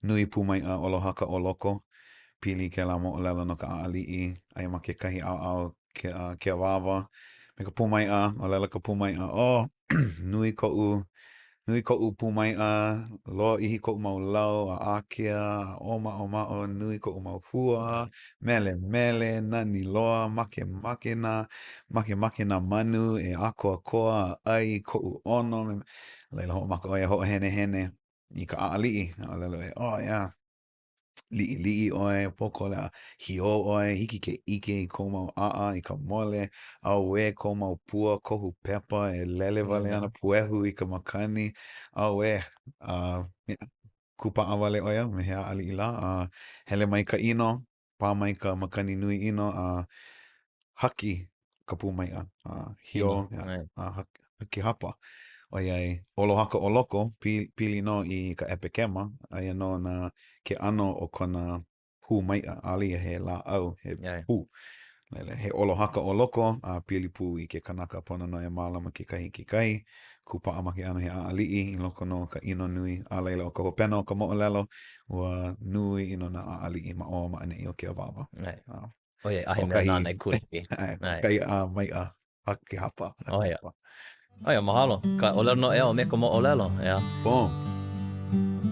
Nui pūmaiʻa ʻOlohaka o loko. Pili kēlā moʻolelo no ka ʻaʻaliʻi, aia ma kekahi ʻaoʻao ke, uh, ke awāwa me ka pūmaiʻa, ʻōlelo ka pūmaiʻa, oh, nui koʻu, nui koʻu pūmaiʻa, lōʻihi koʻu mau lau a ākea, a ʻōmaʻomaʻo, nui koʻu mau hua, melemele, nani loa, makemake nā, makemake nā manu e ʻākoakoa a ʻai i koʻu ʻono, a laila hoʻomaka ʻo ia hoʻohenehene. i ka ʻaʻaliʻi, a ʻōlelo ʻia, oh yeah, liʻiliʻi ʻoe, pōkole a hiō ʻoe, hiki ke ʻike i kou mau ʻaʻa i ka mole, auē kou mau pua kohu pepa e lele wale ana puehu i ka makani, auē, a yeah, kūpaʻa wale ʻo ia me he ʻaʻaliʻi lā, a hele mai ka ʻino, pā mai ka makani nui ʻino a haki ka pūmaiʻa, a hiō, a haki hapa. ʻOiai, ʻOlohaka o loko, pili nō i ka ʻepekema, aia nō nā ke ʻano o kona pū maiʻa, ʻaʻole ia he lāʻau, he pū. Laila, he ʻOlohaka o loko, a pili pū i ke kanaka, pono nō e mālama kekahi i kekahi, kūpaʻa ma ke ʻano he ʻaʻaliʻi i loko nō o ka ʻino nui, a laila ʻo ka hopena o ka moʻolelo, ua nui ʻino nā ʻaʻaliʻi ma ʻō ma ʻaneʻi o ke awāwa. ʻOiai, ʻaʻohe mea nāna e kūlili. ʻAe, ka maiʻa haki hapa. ʻO ia. ʻO ia, mahalo. Ka ʻōlelo noʻeau me ka moʻolelo, ʻeā. Boom.